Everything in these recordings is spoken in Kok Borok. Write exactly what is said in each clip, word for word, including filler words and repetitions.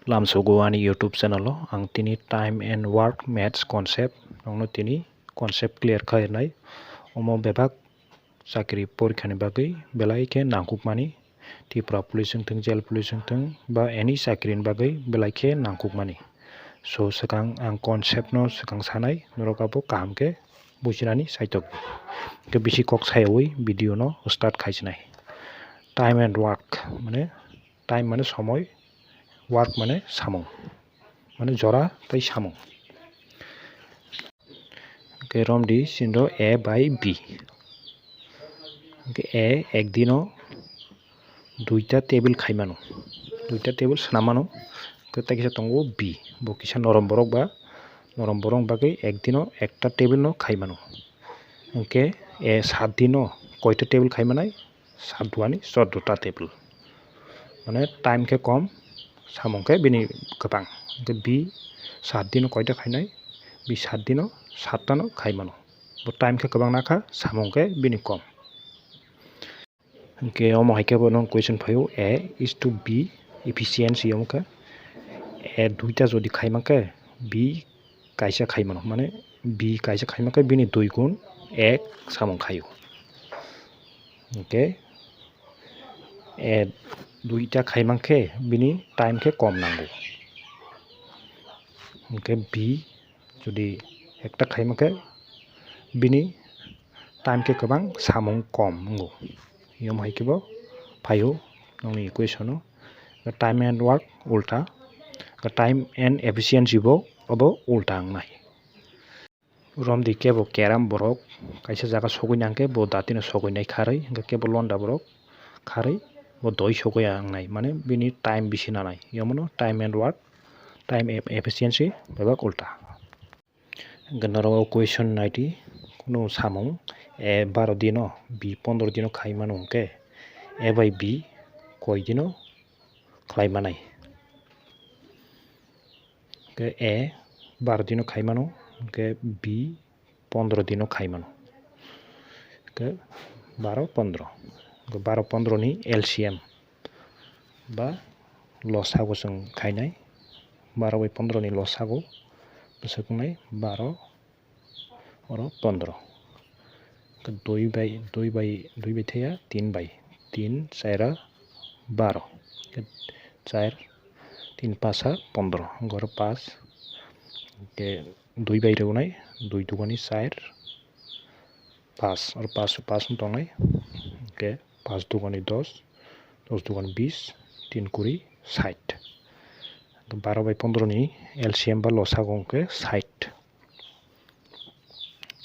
Lamsogo ani YouTube channel o ang tini time and work maths concept nongno tini concept clear khainai. Omo bebak chakri porikha ni bagwi belai khe nangkukmani, Tripura police wngthung, jail police wngthung ba any chakri ni bagwi belai khe nangkukmani. So swkang ang concept no swkang sanai, norok abo kaham khe bujinani saitok. Khe bisi kok sayawi video no start khaisinai. Time and work mane time mane somoi, work mane samung, mane jora tei samung. Hwnkhe romdi sinro A by B. Hwnkhe A ekdino duita table khaimano, duita table swnamano. Hwnkhe tei kisa tongo B, bo kisa norom borok ba norom borok bagwi ekdino ekta table no khaimano. Hwnkhe A saat dino koita table khaimanai? Saat duani choddo ta table. Mane time khe kom, samung khe bini kwbang. Hwnkhe B saat dino koita khainai? B saat dino saatta no khaimano. Bo time khe kwbang nakha, samung khe bini kom. Hwnkhe omo hai khe bo nong question phaio, A is to B efficiency omo khe A duita jodi khaimang khe B kaisa khaimano, mane B kaisa khaimang khe bini dui gun ek samung khaio. Hwnkhe A duita khaimang khe bini time khe kom nango. Hwnkhe B jodi ekta khaimang khe bini time khe kwbang, samung kom wngo. Yom hai khe bo phaio nongni equation o. Time and work ulta, time and efficiency bo obo ulta wngnai. Romdi kebo keram borok kaisa jaga sogwi nang khe bo datino sogwi nai kharwi, hwnkhe kebo londa borok kharwi bo doi sogwi ya wngnai, mane bini time bisi nanai, yomono time and work, time e-, efficiency bebak ulta. Hwnkhe norok o question naidi, kunu samung A baro dino, B pondro dino khai mano hwnkhe A by B koi dino khlai manai? Hwnkhe A baro dino khai mano, hwnkhe B pondro dino khai mano. Hwnkhe baro pondro, hwnkhe baro pondro ni L C M ba losago chwng khainai, baro bai pondro ni losago bwswk wngnai baro, oro pondro. Hwnkhe dui bai, dui bai, dui bai thaya tin bai, tin chaira baro, hwnkhe char tin pasa pondro, hwnkhe oro pas, hwnkhe dui bai rwnai, dui dugani char, pas, oro pas, pas wng tongnai, hwnkhe pas dugani dos, dos dugani bis, tin kuri sait. Baro bai pondro ni L C M ba losago hwnkhe sait.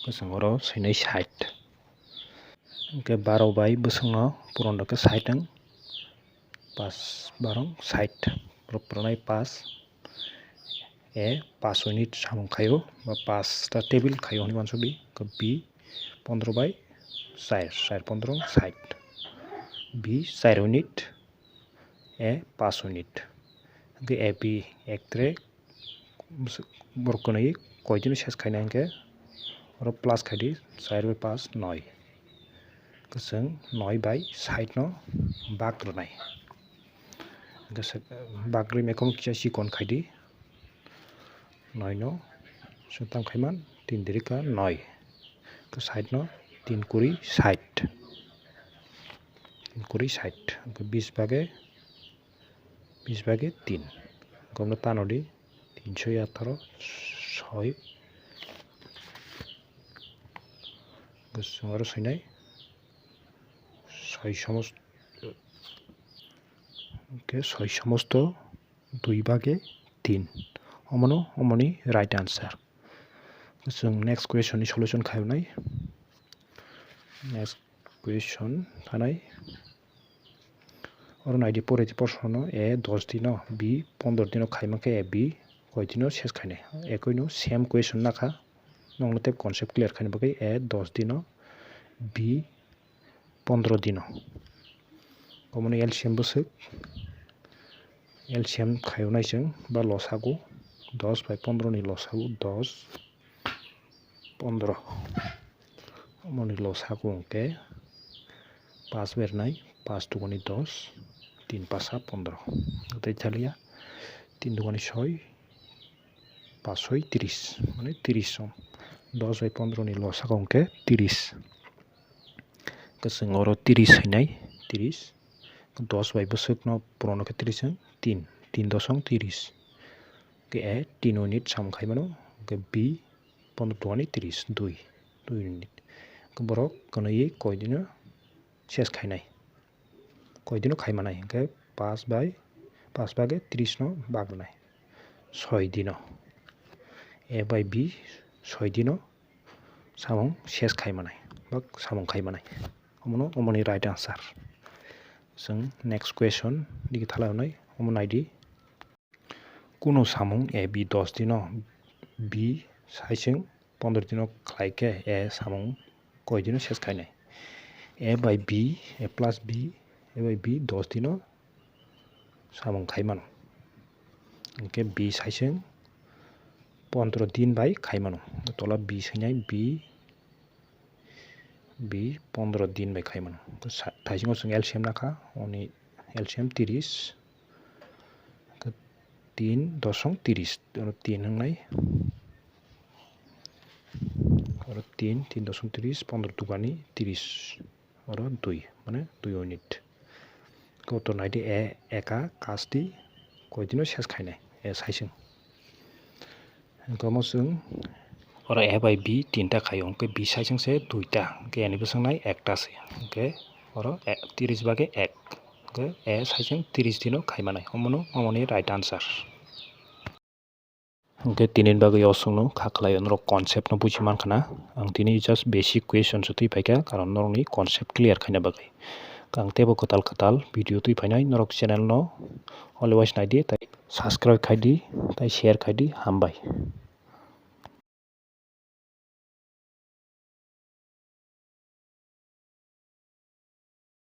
Bwswk oro swinai sait. Hwnkhe baro bai bwswkno puron rwkhe sait wng. Pas barong sait. Borok pwrwnai pas. A pas unit samung khaio, ba pas ta table khaio hinwi uansukdi. Hwnkhe B pondro bai char, char pondro sait. B char unit, A pas unit. Hwnkhe A B ek tre borok kwnwi koi dino ses khainai hwnkhe oro plus khaidi, char bai pas noi. Kwchwng noi bai sait no bak rwnai. Hwnkhe se-, bak rwi maikhom kisa chikon khaidi. Noi no sengtam khaiman tin dirika noi. Hwnkhe sait no tin kuri sait. Tin kuri sait. Hwnkhe bis bage, bis bage tin. Hwnkhe omo tano di tinsho atharo soi. Hwnkhe chwng oro soinai soi somosto, hwnkhe soi somosto dui bage tin. Omono, omoni right answer. Chwng next question ni solution khainai. Next question thanai. Oro naidi, pore di porsono A dos dino, B pondro dino khaima khe A B koi dino ses khainai. Ekoino same question nakha. Nongno tei concept clear khaina bagwi A dos dino, B pondro dino. Omono L C M bwswk, L C M khaio nai chwng ba losago, dos bai pondro ni losago dos, pondro. Omoni losago hwnkhe pas bernai, pas dugani dos, tin pasa pondro. Tei thaliya tin dugani soi, pas soi tiris, mane tiris song. Dos bai pondro ni losa kong khe tiris. Hwnkhe chwng oro tiris hinai, tiris. Dos bai bwswkno purano khe tiris wng tin, tin dosong tiris. Hwnkhe A tin unit samung khai mano, hwnkhe B pondro dugani tiris, dui, dui unit. Hwnkhe borok kwnwi koi dino ses khainai. Koi dino khai manai, hwnkhe pas bai, pas bai khe tiris no bak rwnai. Soi dino. A bai B soi dino samung ses khai manai, ba samung khai manai. Omono, omoni right answer. Chwng next question digi thalai hwnwi, omo naidi. Kuno samung A B dos dino, B saising pondro dino khlai khe A samung koi dino ses khainai? A by B, A plus B, A by B dos dino samung khai mano. Hwnkhe B saising pondro din bai khai mano. Tola B sainai B, B pondro din bai khai mano. Sa-, thaisingo chwng L C M nakha, oni L C M tiris. Tin dosong tiris, oro tin wngnai. Oro tin, tin dosong tiris, pondro dugani tiris. Oro dui, mane dui unit. Kotor naidi A, eka, kasti, koi dino ses khainai, A saising. Hwnkhe omo chwng oro A by B tinta khaio, hwnkhe B saising se duita, hwnkhe ani bwswk nai ekta se, hwnkhe oro e-, tiris bagwi ek, hwnkhe A saising tiris dino khai manai, omono, omoni right answer. Hwnkhe tini bagwi o chwngno kha khlai, norok concept no buji mankha na, ang tini just basic question se twi phaikha, karon norokni concept clear khaina bagwi. Ang teibo kwtal kwtal video twi phainai, norok channel no always naidi, tai subscribe khaidi, tai share khaidi, hambai.